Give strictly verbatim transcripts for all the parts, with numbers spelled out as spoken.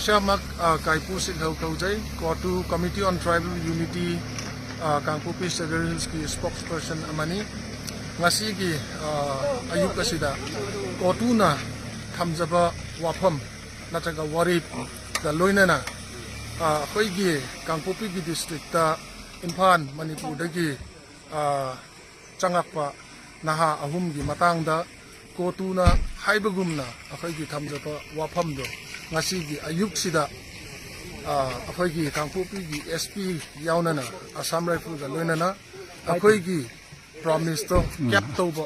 ꯏꯁꯥꯃꯛ, ꯑ, ꯀꯥꯏꯄꯨ ꯁꯤꯠꯍꯧ ꯀꯧꯖꯩ꯫ ꯀꯣꯇꯨ Committee on Tribal Unity, ꯑ, ꯀꯥꯡꯄꯣꯛꯄꯤ ꯁꯦꯗꯔ ꯍꯤꯜꯁꯀꯤ spokesperson ꯑꯃꯅꯤ꯫ ꯉꯁꯤꯒꯤ, ꯑ, ꯑꯌꯨꯛ ꯑꯁꯤꯗ ꯀꯣꯇꯨꯅ ꯊꯝꯖꯕ ꯋꯥꯐꯝ ꯅꯠꯇ꯭ꯔꯒ ꯋꯥꯔꯦꯞꯀ ꯂꯣꯏꯅꯅ, ꯑ, ꯑꯩꯈꯣꯏꯒꯤ ꯀꯥꯡꯄꯣꯛꯄꯤꯒꯤ districtꯇ ꯏꯝꯐꯥꯜ, ꯃꯅꯤꯄꯨꯔꯗꯒꯤ, ꯑ, ꯆꯪꯉꯛꯄ ꯅꯍꯥ ꯑꯍꯨꯝꯒꯤ ꯃꯇꯥꯡꯗ ꯀꯣꯇꯨꯅ ꯍꯥꯏꯕꯒꯨꯝꯅ ꯑꯩꯈꯣꯏꯒꯤ ꯊꯝꯖꯕ ꯋꯥꯐꯝꯗꯣ ꯉꯁꯤꯒꯤ ꯑꯌꯨꯛꯁꯤꯗ, ꯑ, ꯑꯩꯈꯣꯏꯒꯤ ꯀꯥꯡꯄꯣꯛꯄꯤꯒꯤ S P ꯌꯥꯎꯅꯅ, ꯑꯁꯥꯝ ꯔꯥꯏꯐꯜꯒ ꯂꯣꯏꯅꯅ ꯑꯩꯈꯣꯏꯒꯤ promiseꯇꯣ keep ꯇꯧꯕ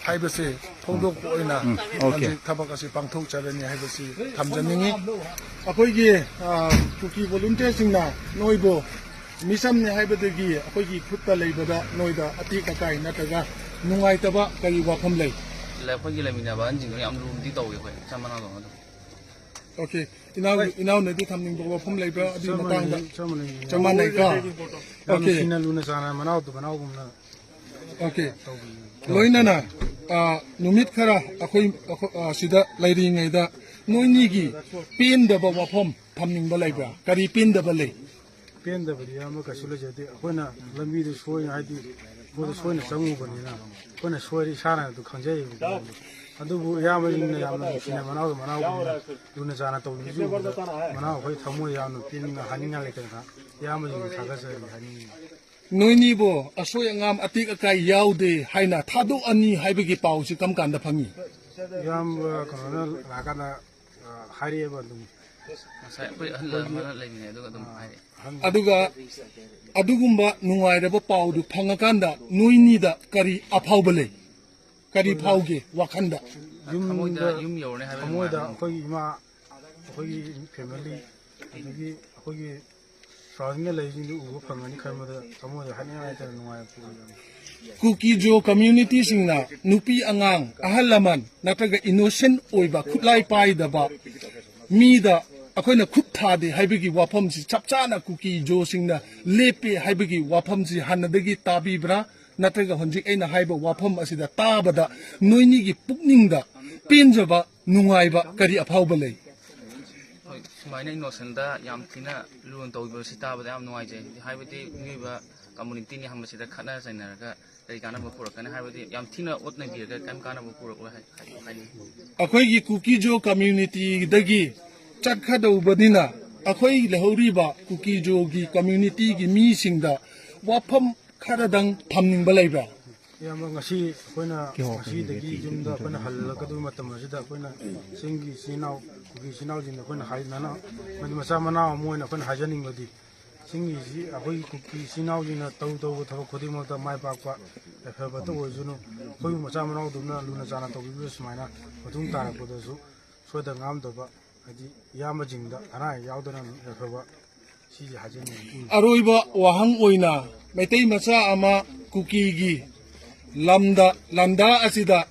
ꯍꯥꯏꯕꯁꯦ ꯐꯣꯡꯗꯣꯛꯄ ꯑꯣꯏꯅ ꯎꯝ, okay꯫ ꯍꯧꯖꯤꯛ ꯊꯕꯛ ꯑꯁꯤ ꯄꯥꯡꯊꯣꯛꯆꯔꯅꯤ ꯍꯥꯏꯕꯁꯤ ꯊꯝꯖꯅꯤꯡꯉꯤ꯫ ꯑꯩꯈꯣꯏꯒꯤ, ꯑ, ꯀꯨꯀꯤ volunteerꯁꯤꯡꯅ ꯅꯣꯏꯕꯨ ꯃꯤꯁꯝꯅꯤ ꯍꯥꯏꯕꯗꯒꯤ ꯑꯩꯈꯣꯏꯒꯤ ꯈꯨꯠꯇ ꯂꯩꯕꯗ ꯅꯣꯏꯗ ꯑꯇꯦꯛ ꯑꯀꯥꯏ ꯅꯠꯇ꯭ꯔꯒ ꯅꯨꯡꯉꯥꯏꯇꯕ ꯀꯔꯤ ꯋꯥꯐꯝ ꯂꯩ? ꯑꯩꯈꯣꯏꯒꯤ ꯂꯩꯃꯤꯟꯅꯕ ꯑꯍꯟꯁꯤꯡꯗꯣ ꯌꯥꯝ ꯂꯨꯅꯗꯤ ꯇꯧꯋꯤ ꯑꯩꯈꯣꯏ ꯏꯆꯝ ꯃꯅꯥꯎꯗꯧꯅ ꯑꯗꯨꯝ꯫ Okay꯫ ꯏꯅꯥꯎ, ꯍꯣꯏ꯫ ꯏꯅꯥꯎꯅꯗꯤ ꯊꯝꯅꯤꯡꯕ ꯋꯥꯐꯝ ꯂꯩꯕ꯭ꯔꯥ? ꯑꯗꯨꯒꯤ ꯆꯞ ꯃꯇꯥꯡꯗ ꯃꯥꯟꯅꯩ, ꯆꯞ ꯃꯥꯟꯅꯩ꯫ ꯆꯞ ꯃꯥꯟꯅꯩꯀꯣ? ꯌꯥꯝ Okay꯫ ꯅꯨꯡꯁꯤꯅ ꯂꯨꯅ ꯆꯥꯟꯅ ꯃꯅꯥꯎꯗꯨ ꯃꯅꯥꯎꯒꯨꯝꯅ Okay꯫ ꯇꯧꯕꯤꯌꯨ꯫ ꯂꯣꯏꯅꯅ, ꯑ, ꯅꯨꯃꯤꯠ ꯈꯔ ꯑꯩꯈꯣꯏ, ꯑꯩꯈꯣꯏ, ꯑ, ꯁꯤꯗ ꯂꯩꯔꯤꯉꯩꯗ ꯅꯣꯏꯅꯤꯒꯤ ꯄꯦꯟꯗꯕ ꯋꯥꯐꯝ ꯊꯝꯅꯤꯡꯕ ꯂꯩꯕ꯭ꯔꯥ? ꯀꯔꯤ ꯄꯦꯟꯗꯕ ꯂꯩ? ꯄꯦꯟꯗꯕꯗꯤ ꯑꯌꯥꯝꯕ ꯀꯩꯁꯨ ꯂꯩꯖꯗꯦ꯫ ꯑꯩꯈꯣꯏꯅ ꯂꯝꯕꯤꯗ ꯁꯣꯏꯅ, ꯍꯥꯏꯗꯤ, ꯄꯣꯠꯇꯣ ꯁꯣꯏꯅ ꯆꯪꯉꯨꯕꯅꯤꯅ ꯑꯩꯈꯣꯏꯅ ꯁꯣꯏꯔꯦ ꯏꯁꯥꯅ ꯑꯗꯨ ꯈꯪꯖꯩꯌꯦꯕꯀꯣ꯫ ꯑꯗꯨꯕꯨ ꯏꯌꯥꯝꯕꯁꯤꯡꯅ ꯌꯥꯝꯅ ꯅꯨꯡꯁꯤꯅ ꯃꯅꯥꯎꯗ ꯃꯅꯥꯎꯒꯨꯝꯅ ꯂꯨꯅ ꯆꯥꯟꯅ ꯇꯧꯕꯤꯕꯁꯤ ꯎꯕꯗ ꯃꯅꯥꯎ ꯑꯩꯈꯣꯏ ꯊꯃꯣꯏ ꯌꯥꯝꯅ ꯄꯦꯟꯅ ꯍꯥꯏꯅꯤꯡꯉꯥꯏ ꯂꯩꯇꯅ ꯏꯌꯥꯝꯕꯁꯤꯡꯕꯨ ꯊꯥꯒꯠꯆꯔꯤ ꯍꯥꯏꯅꯤꯡꯉꯤ꯫ ꯅꯣꯏꯅꯤꯕꯨ ꯑꯁꯣꯏ ꯑꯉꯥꯝ ꯑꯇꯦꯛ ꯑꯀꯥꯏ ꯌꯥꯎꯗꯦ ꯍꯥꯏꯅ ꯊꯥꯗꯣꯛꯑꯅꯤ ꯍꯥꯏꯕꯒꯤ ꯄꯥꯎꯁꯤ ꯀꯔꯝ ꯀꯥꯟꯗ ꯐꯪꯉꯤ? ꯏꯌꯥꯝꯕ ꯀꯩꯅꯣꯅ ꯂꯥꯛꯀꯥꯟꯗ, ꯑ, ꯍꯥꯏꯔꯛꯑꯦꯕ ꯑꯗꯨꯝ꯫ ꯉꯁꯥꯏ ꯑꯩꯈꯣꯏ ꯑꯍꯜ ꯑꯃꯅ ꯂꯩꯃꯤꯟꯅꯩ, ꯑꯗꯨꯒ ꯑꯗꯨꯝ ꯍꯥꯏꯔꯛꯑꯦ꯫ ꯑꯗꯨꯒ ꯑꯗꯨꯒꯨꯝꯕ ꯅꯨꯡꯉꯥꯏꯔꯕ ꯄꯥꯎꯗꯨ ꯐꯪꯉꯀꯥꯟꯗ ꯅꯣꯏꯅꯤꯗ ꯀꯔꯤ ꯑꯐꯥꯎꯕ ꯂꯩ? ꯀꯔꯤ ꯐꯥꯎꯒꯦ ꯋꯥꯈꯟꯗ? ꯊꯃꯣꯏꯗ ꯌꯨꯝꯗ, ꯌꯨꯝ ꯌꯧꯔꯅꯤ ꯍꯥꯏꯕꯒꯤ ꯊꯃꯣꯏꯗ ꯅꯨꯡꯉꯥꯏꯕ꯫ ꯑꯩꯈꯣꯏꯒꯤ ꯏꯃꯥ, ꯑꯩꯈꯣꯏꯒꯤ family, ꯑꯗꯒꯤ ꯑꯩꯈꯣꯏꯒꯤ surroundingꯗ ꯂꯩꯔꯤꯁꯤꯡꯗꯨ ꯎꯕ ꯐꯪꯒꯅꯤ ꯈꯟꯕꯗ ꯊꯃꯣꯏꯗ ꯍꯥꯏꯅꯤꯡꯉꯥꯏ ꯂꯩꯇꯅ ꯅꯨꯡꯉꯥꯏꯕ ꯄꯣꯛꯏ꯫ ꯀꯨꯀꯤ ꯖꯣ communityꯁꯤꯡꯅ ꯅꯨꯄꯤ ꯑꯉꯥꯡ, ꯑꯍꯜ ꯂꯃꯟ ꯅꯠꯇ꯭ꯔꯒ innocent ꯑꯣꯏꯕ, ꯈꯨꯠꯂꯥꯏ ꯄꯥꯏꯗꯕ ꯃꯤꯗ ꯑꯩꯈꯣꯏꯅ ꯈꯨꯠ ꯊꯥꯗꯦ ꯍꯥꯏꯕꯒꯤ ꯋꯥꯐꯝꯁꯤ ꯆꯞ ꯆꯥꯅ ꯀꯨꯀꯤ ꯖꯣꯁꯤꯡꯅ ꯂꯦꯞꯄꯦ ꯍꯥꯏꯕꯒꯤ ꯋꯥꯐꯝꯁꯤ ꯍꯥꯟꯅꯗꯒꯤ ꯇꯥꯕꯤꯕ꯭ꯔꯥ? ꯅꯠꯇ꯭ꯔꯒ ꯍꯧꯖꯤꯛ ꯑꯩꯅ ꯍꯥꯏꯕ ꯋꯥꯐꯝ ꯑꯁꯤꯗ ꯇꯥꯕꯗ ꯅꯣꯏꯅꯤꯒꯤ ꯄꯨꯛꯅꯤꯡꯗ ꯄꯦꯟꯖꯕ, ꯅꯨꯡꯉꯥꯏꯕ ꯀꯔꯤ ꯑꯐꯥꯎꯕ ꯂꯩ? ꯍꯣꯏ, ꯁꯨꯃꯥꯏꯅ ꯏꯅꯣꯁꯦꯟꯗ ꯌꯥꯝ ꯊꯤꯅ ꯂꯨꯅ ꯇꯧꯕꯤꯕꯁꯤ ꯇꯥꯕꯗ ꯌꯥꯝ ꯅꯨꯡꯉꯥꯏꯖꯩ꯫ ꯍꯥꯏꯕꯗꯤ ꯃꯤꯑꯣꯏꯕ ꯀꯝꯃꯨꯅꯤꯇꯤꯅꯤ ꯍꯥꯏꯕꯁꯤꯗ ꯈꯠꯅ ꯆꯩꯅꯔꯒ ꯀꯔꯤ ꯀꯥꯟꯅꯕ ꯄꯨꯔꯛꯀꯅꯤ? ꯍꯥꯏꯕꯗꯤ ꯌꯥꯝ ꯊꯤꯅ ꯑꯣꯠꯅꯕꯤꯔꯒ ꯀꯔꯤꯝ ꯀꯥꯟꯅꯕ ꯄꯨꯔꯛꯂꯣꯏ ꯍꯥꯏ-, ꯍꯥꯏ-, ꯍꯥꯏꯅꯤꯡꯉꯤ꯫ ꯑꯩꯈꯣꯏꯒꯤ ꯀꯨꯀꯤꯖꯣ ꯀꯝꯃ꯭ꯌꯨꯅꯤꯇꯤꯗꯒꯤ ꯆꯠꯀꯗꯧꯕꯅꯤꯅ ꯑꯩꯈꯣꯏ ꯂꯩꯍꯧꯔꯤꯕ ꯀꯨꯀꯤꯖꯣꯒꯤ ꯀꯝꯃ꯭ꯌꯨꯅꯤꯇꯤꯒꯤ ꯃꯤꯁꯤꯡꯗ ꯋꯥꯐꯝ ꯈꯔꯗꯪ ꯊꯝꯅꯤꯡꯕ ꯂꯩꯕ꯭ꯔꯥ? ꯏꯌꯥꯝꯕ, ꯉꯁꯤ ꯑꯩꯈꯣꯏꯅ ꯉꯁꯤꯗꯒꯤ ꯌꯨꯝꯗ ꯑꯩꯈꯣꯏꯅ ꯍꯜꯂꯛꯀꯗꯕ ꯃꯇꯝ ꯑꯁꯤꯗ ꯑꯩꯈꯣꯏꯅ ꯆꯤꯡꯒꯤ ꯏꯆꯤꯟ ꯏꯅꯥꯎ, ꯀꯨꯀꯤ ꯏꯆꯤꯟ ꯏꯅꯥꯎꯁꯤꯡꯗ ꯑꯩꯈꯣꯏꯅ ꯍꯥꯏ-, ꯅꯅ-, ꯃꯗꯤ ꯃꯆꯥ ꯃꯅꯥꯎ ꯑꯃ ꯑꯣꯏꯅ ꯑꯩꯈꯣꯏꯅ ꯍꯥꯏꯖꯅꯤꯡꯕꯗꯤ, ꯆꯤꯡꯒꯤꯁꯤ ꯑꯩꯈꯣꯏꯒꯤ ꯀꯨꯀꯤ ꯏꯆꯤꯟ ꯏꯅꯥꯎꯁꯤꯡꯅ ꯇꯧ ꯇꯧꯕ ꯊꯕꯛ ꯈꯨꯗꯤꯡꯃꯛꯇ ꯃꯥꯏ ꯄꯥꯛꯄ ꯌꯥꯏꯐꯕꯇ ꯑꯣꯏꯁꯅꯨ꯫ ꯑꯩꯈꯣꯏꯕꯨ ꯃꯆꯥ ꯃꯅꯥꯎꯗꯧꯅ ꯂꯨꯅ ꯆꯥꯟꯅ ꯇꯧꯕꯤꯕ ꯁꯨꯃꯥꯏꯅ ꯃꯇꯨꯡ ꯇꯥꯔꯛꯄꯗꯁꯨ ꯁꯣꯏꯗ ꯉꯥꯝꯗꯕ, ꯍꯥꯏꯗꯤ ꯏꯌꯥꯝꯕꯁꯤꯡꯗ ꯑꯅꯥ ꯑꯌꯦꯛ ꯌꯥꯎꯗꯅ ꯌꯥꯏꯐꯕ ꯁꯤꯁꯦ ꯍꯥꯏꯖꯅꯤꯡꯉꯤ꯫ ꯑꯔꯣꯏꯕ ꯋꯥꯍꯪ ꯑꯣꯏꯅ ꯃꯩꯇꯩ ꯃꯆꯥ ꯑꯃ ꯀꯨꯀꯤꯒꯤ ꯂꯝꯗ, ꯂꯝꯗꯥ ꯑꯁꯤꯗ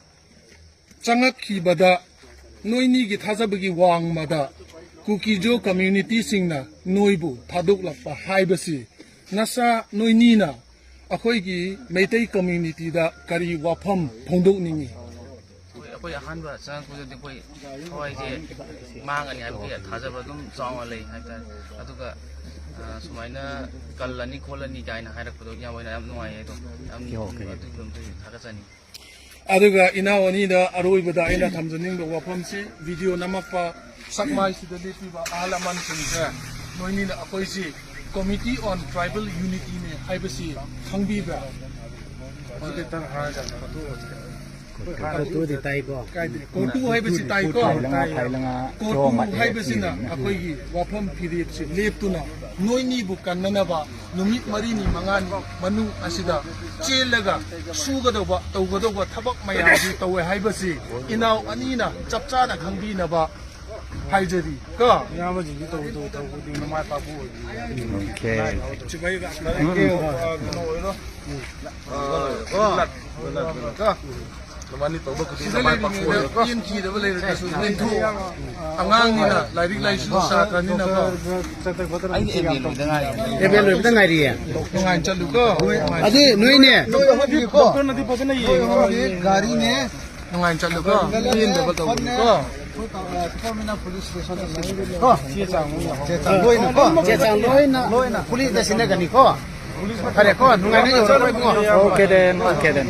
ꯆꯪꯉꯛꯈꯤꯕꯗ ꯅꯣꯏꯅꯤꯒꯤ ꯊꯥꯖꯕꯒꯤ ꯋꯥꯡꯃꯗ ꯀꯨꯀꯤꯖꯣ ꯀꯝꯃ꯭ꯌꯨꯅꯤꯇꯤꯁꯤꯡꯅ ꯅꯣꯏꯕꯨ ꯊꯥꯗꯣꯛꯂꯛꯄ ꯍꯥꯏꯕꯁꯤ ꯅꯁꯥ ꯅꯣꯏꯅꯤꯅ ꯑꯩꯈꯣꯏꯒꯤ ꯃꯩꯇꯩ ꯀꯝꯃ꯭ꯌꯨꯅꯤꯇꯤꯗ ꯀꯔꯤ ꯋꯥꯐꯝ ꯐꯣꯡꯗꯣꯛꯅꯤꯡꯉꯤ? ꯑꯩꯈꯣꯏ, ꯑꯩꯈꯣꯏ ꯑꯍꯥꯟꯕ ꯆꯪꯉꯛꯄꯗꯗꯤ ꯑꯩꯈꯣꯏ ꯊꯋꯥꯏꯁꯦ ꯃꯥꯡꯉꯅꯤ ꯍꯥꯏꯕꯒꯤ ꯊꯥꯖꯕ ꯑꯗꯨꯝ ꯆꯥꯎꯅ ꯂꯩ ꯍꯥꯏꯇꯥꯔꯦ꯫ ꯑꯗꯨꯒ, ꯑ, ꯁꯨꯃꯥꯏꯅ ꯀꯜꯂꯅꯤ ꯈꯣꯠꯂꯅꯤ ꯀꯥꯏꯅ ꯍꯥꯏꯔꯛꯄꯗꯣ ꯌꯥꯝ ꯑꯣꯏꯅ ꯌꯥꯝ ꯅꯨꯡꯉꯥꯏꯌꯦ꯫ ꯑꯗꯣ ꯌꯥꯝ ꯑꯗꯨꯒꯤ ꯂꯝꯗꯁꯨ ꯊꯥꯒꯠꯆꯅꯤꯡꯉꯤ꯫ ꯑꯗꯨꯒ ꯏꯅꯥꯎ ꯑꯅꯤꯗ ꯑꯔꯣꯏꯕꯗ ꯑꯩꯅ ꯊꯝꯖꯅꯤꯡꯕ ꯋꯥꯐꯝꯁꯤ, ꯚꯤꯗꯤꯑꯣ ꯅꯝꯃꯛꯄ ꯁꯛꯃꯥꯏꯁꯤꯗ ꯂꯦꯞꯄꯤꯕ ꯑꯍꯜ ꯂꯃꯟꯁꯤꯡꯁꯦ, ꯅꯣꯏꯅꯤꯅ ꯑꯩꯈꯣꯏꯁꯤ Committee on Tribal Unityꯅꯦ ꯍꯥꯏꯕꯁꯤ ꯈꯪꯕꯤꯕ꯭ꯔꯥ? ꯍꯧꯖꯤꯛ ꯈꯤꯇꯪ ꯍꯥꯏꯔꯒ ꯀꯣꯇꯨꯗꯤ ꯇꯥꯏꯀꯣ? ꯀꯥꯏꯗꯦ꯫ ꯀꯣꯇꯨ ꯍꯥꯏꯕꯁꯤ ꯇꯥꯏꯀꯣ? ꯐꯥꯏꯂꯉꯥ, ꯐꯥꯏꯂꯉꯥ, ꯀꯣꯇꯨ ꯆꯣꯃ ꯍꯥꯏꯕꯁꯤꯅ ꯂꯦꯞꯄꯤꯕꯅꯦ꯫ ꯑꯩꯈꯣꯏꯒꯤ ꯋꯥꯐꯝ ꯐꯤꯔꯦꯞꯁꯤ ꯂꯦꯞꯇꯨꯅ ꯅꯣꯏꯅꯤꯕꯨ ꯀꯟꯅꯅꯕ ꯅꯨꯃꯤꯠ ꯃꯔꯤꯅꯤ, ꯃꯉꯥꯅꯤ ꯃꯅꯨꯡ ꯑꯁꯤꯗ ꯆꯦꯜꯂꯒ ꯁꯨꯒꯗꯧꯕ, ꯇꯧꯒꯗꯧꯕ ꯊꯕꯛ ꯃꯌꯥꯝꯁꯤ ꯇꯧꯋꯦ ꯍꯥꯏꯕꯁꯤ ꯏꯅꯥꯎ ꯑꯅꯤꯅ ꯆꯞ ꯆꯥꯅ ꯈꯪꯕꯤꯅꯕ ꯍꯥꯏꯖꯔꯤ ꯀꯣ꯫ ꯏꯌꯥꯝꯕꯁꯤꯡꯁꯨ ꯇꯧ, ꯇꯧ, ꯇꯧ ꯈꯨꯗꯤꯡꯃꯛ ꯃꯥꯏ ꯄꯥꯛꯄ ꯑꯣꯏꯕꯤꯌꯨ꯫ Okay. ꯀꯩꯅꯣ ꯑꯣꯏꯔꯣ꯫ ꯀꯣ꯫ ꯅꯕꯥꯅꯤ ꯇꯧꯕ ꯈꯨꯗꯤꯡꯗ ꯃꯥꯏ ꯄꯥꯛꯄ ꯑꯣꯏꯔꯣ ꯀꯣ꯫ ꯄꯦꯟꯈꯤꯗꯕ ꯂꯩꯔꯒꯁꯨ ꯄꯦꯟꯊꯣꯛꯑꯣ꯫ ꯑꯉꯥꯡꯅꯤꯅ, ꯂꯥꯏꯔꯤꯛ ꯂꯥꯏꯁꯨ ꯁꯥꯇ꯭ꯔꯅꯤꯅꯀꯣ꯫ ꯑꯩꯗꯤ M A ꯂꯣꯏꯕꯗ ꯉꯥꯏꯔꯤ꯫ M A ꯂꯣꯏꯕꯗ ꯉꯥꯏꯔꯤꯌꯦ꯫ ꯅꯨꯡꯉꯥꯏꯅ ꯆꯠꯂꯨꯀꯣ꯫ ꯑꯗꯨ ꯅꯣꯏꯅꯦ꯫ ꯅꯣꯏ ꯑꯍꯨꯝꯒꯤ ꯀꯣ꯫ ꯅꯣꯏ ꯑꯍꯨꯝꯒꯤ ꯒꯥꯔꯤꯅꯦ꯫ ꯅꯨꯡꯉꯥꯏꯅ ꯆꯠꯂꯨꯀꯣ꯫ ꯄꯦꯟꯗꯕ ꯇꯧꯒꯅꯨꯀꯣ꯫ ꯀꯣ, ꯆꯦ ꯆꯥꯡ ꯂꯣꯏꯅ ꯀꯣ, ꯆꯦ ꯆꯥꯡ ꯂꯣꯏꯅ, ꯂꯣꯏꯅ ꯄꯨꯂꯤꯁꯇ ꯁꯤꯟꯅꯒꯅꯤꯀꯣ꯫ ꯐꯔꯦꯀꯣ, ꯅꯨꯡꯉꯥꯏꯅ ꯌꯧꯔꯛꯄ ꯏꯕꯨꯡꯉꯣ꯫ Okay then, okay then.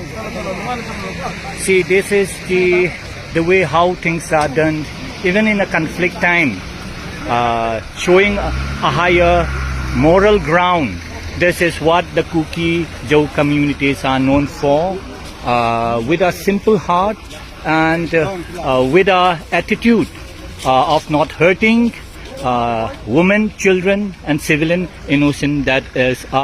See, this is the the way how things are done, even in a conflict time, uh, showing a, a higher moral ground. This is what the Kuki Zo communities are known for. Uh, with a simple heart and uh, uh, with a attitude uh, of not hurting uh, women, children, and civilian innocent, that is our